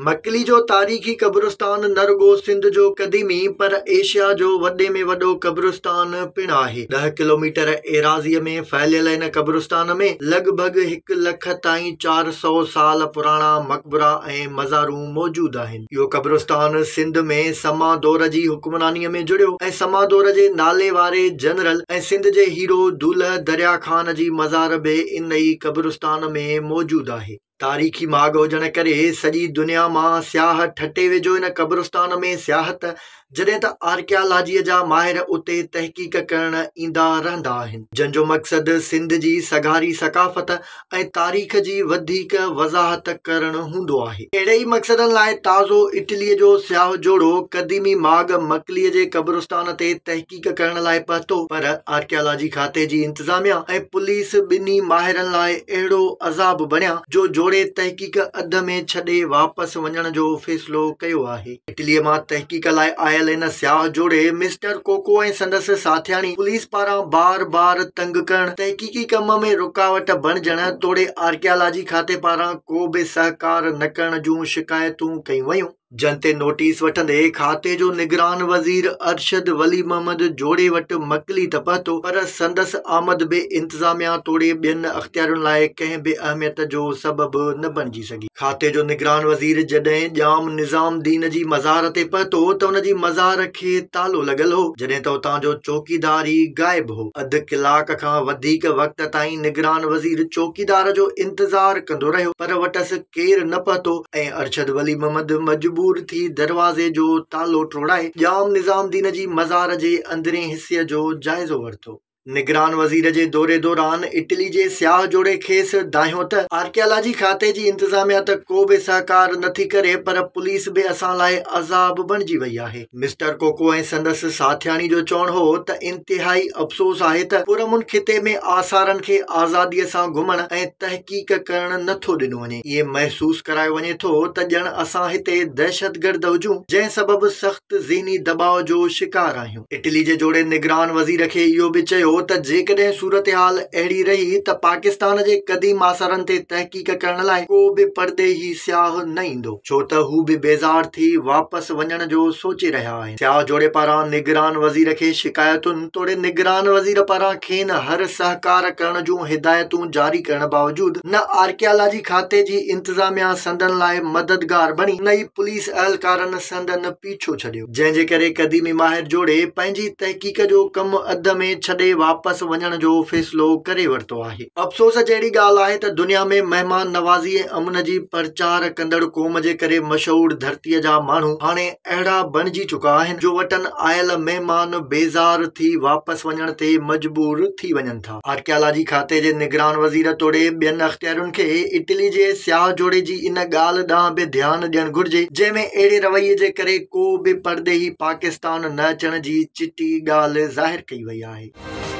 مڪلي جو تاريخي قبرستان نه رڳو سنڌ جو قديمي پر ايشيا جو وڏي ۾ وڏو قبرستان پڻ آهي. 10 ڪلوميٽر ايراضيء ۾ ڦهليل ان قبرستان ۾ لڳ ڀڳ هڪ لک تائين 400 سال پراڻا مقبرا ۽ مزارون موجود آهن. اهو قبرستان سنڌ ۾ سما دور جي حڪمرانيء ۾ جڙيو ۽ سما دور جي نالي واري جنرل ۽ سنڌ جي هيرو دولهه دريا خان جي مزار به ان ئي قبرستان ۾ موجود آهي. تاريخي ماڳ هجڻ ڪري سڄي دنيا مان سياح ٺٽي ويجهو ان قبرستان ۾ سياحت جڏهن ته آرڪيالاجيء جا ماهر اتي تحقيق ڪرڻ ايندا رهندا آهن، جن جو مقصد سنڌ جي سگهاري ثقافت ۽ تاريخ جي وڌيڪ وضاحت ڪرڻ هوندو آهي. اهڙي ئي مقصدن لاء تازو اٽليء جو سياح جوڙو قديمي ماڳ مڪليء جي قبرستان تي تحقيق ڪرڻ لاء پهتو پر آرڪيالاجي کاتي جي انتظاميا ۽ پوليس ٻنهي ماهرن لاء اهڙو عذاب بڻيا جو جوڙي تحقيق اڌ ۾ ڇڏي واپس وڃڻ جو فيصلو ڪيو آهي. اٽليء مان تحقيق لاء آيل ان سياح جوڙي مسٽر ڪوڪو ۽ سندس ساٿياڻي پوليس پاران بار بار تنگ ڪرڻ، تحقيقي ڪم ۾ رڪاوٽ بڻجڻ توڙي آرڪيالاجي کاتي پاران ڪو به سهڪار نه ڪرڻ جون شڪايتون ڪيون ويون. جن تي نوٽيس وٺندي کاتي جو نگران وزير ارشد ولي محمد جوڙي وٽ مڪلي ته پهتو پر سندس آمد به انتظاميا توڙي ٻين اختيارين لاء ڪنهن به اهميت جو سبب نه بڻجي سگهي. کاتي جو نگران وزير جڏهن ڄام نظام الدين جي مزار تي پهتو ته ان جي مزار کي تالو لڳل هو، جڏهن ته اتان جو چوڪيدار ئي غائب هو. اڌ ڪلاڪ کان وڌيڪ وقت تائين نگران وزير چوڪيدار جو انتظار ڪندو رهيو پر وٽس ڪير نه پهتو ۽ ارشد ولي محمد مجبور ٿي دروازي جو تالو ٽوڙائي ڄام نظام الدين جي مزار جي اندرين حصي جو جائزو ورتو. نگران وزير جي دوري دوران اٽلي جي سياح جوڙي کيس دانهيو ته آرڪيالاجي کاتي جي انتظاميا ته ڪو به سهڪار نٿي ڪري پر پوليس به اسان لاء عذاب بڻجي وئي آهي. مسٽر ڪوڪو ۽ سندس ساٿياڻي جو چوڻ هو ته انتهائي افسوس آهي ته پرامن خطي ۾ آثارن کي آزادي سان گهمڻ ۽ تحقيق ڪرڻ نه ٿو ڏنو وڃي، ائين محسوس ڪرايو وڃي ٿو ته ڄڻ اسان هتي دهشتگرد هجون، جنهن سبب سخت ذهني دٻاء جو شڪار آهيون. اٽلي جي جوڙي نگران وزير کي اهو به چيو ته جيڪڏهن صورتحال اهڙي رهي ته پاڪستان جي قديم آثارن تي تحقيق ڪرڻ لاء ڪو به پرڏيهي سياح نه ايندو. ڇو ته هو به بيزار ٿي واپس وڃڻ جو سوچي رهيا آهن. سياح جوڙي پاران نگران وزير کي شڪايتن توڙي نگران وزير پاران کين هر سهڪار ڪرڻ جون هدايتون جاري ڪرڻ باوجود نه آرڪيالاجي کاتي جي انتظاميا سندن لاء مددگار بڻي نه ئي پوليس اهلڪارن سندن پيڇو ڇڏيو. جنهن جي ڪري قديمي ماهر جوڙي پنهنجي تحقيق جو ڪم اڌ ۾ ڇڏي واپس وڃڻ جو فيصلو ڪري ورتو آهي. افسوس جهڙي ڳالهه آهي ته دنيا ۾ مهمان نوازي ۽ امن جي پرچار ڪندڙ قوم جي ڪري مشهور ڌرتيء جا ماڻهو هاڻي اهڙا بڻجي چڪا آهن جو وٽن آيل مهمان بيزار ٿي واپس وڃڻ تي مجبور ٿي وڃن ٿا. آرڪيالاجي کاتي جي نگران وزير توڙي ٻين اختيارين کي اٽلي جي سياح جوڙي جي ان ڳالهه ڏانهن به ڌيان ڏيڻ گهرجي جنهن ۾ اهڙي رويي جي ڪري ڪو به پرڏيهي پاڪستان نه اچڻ جي چٽي ڳالهه ظاهر ڪئي وئي آهي.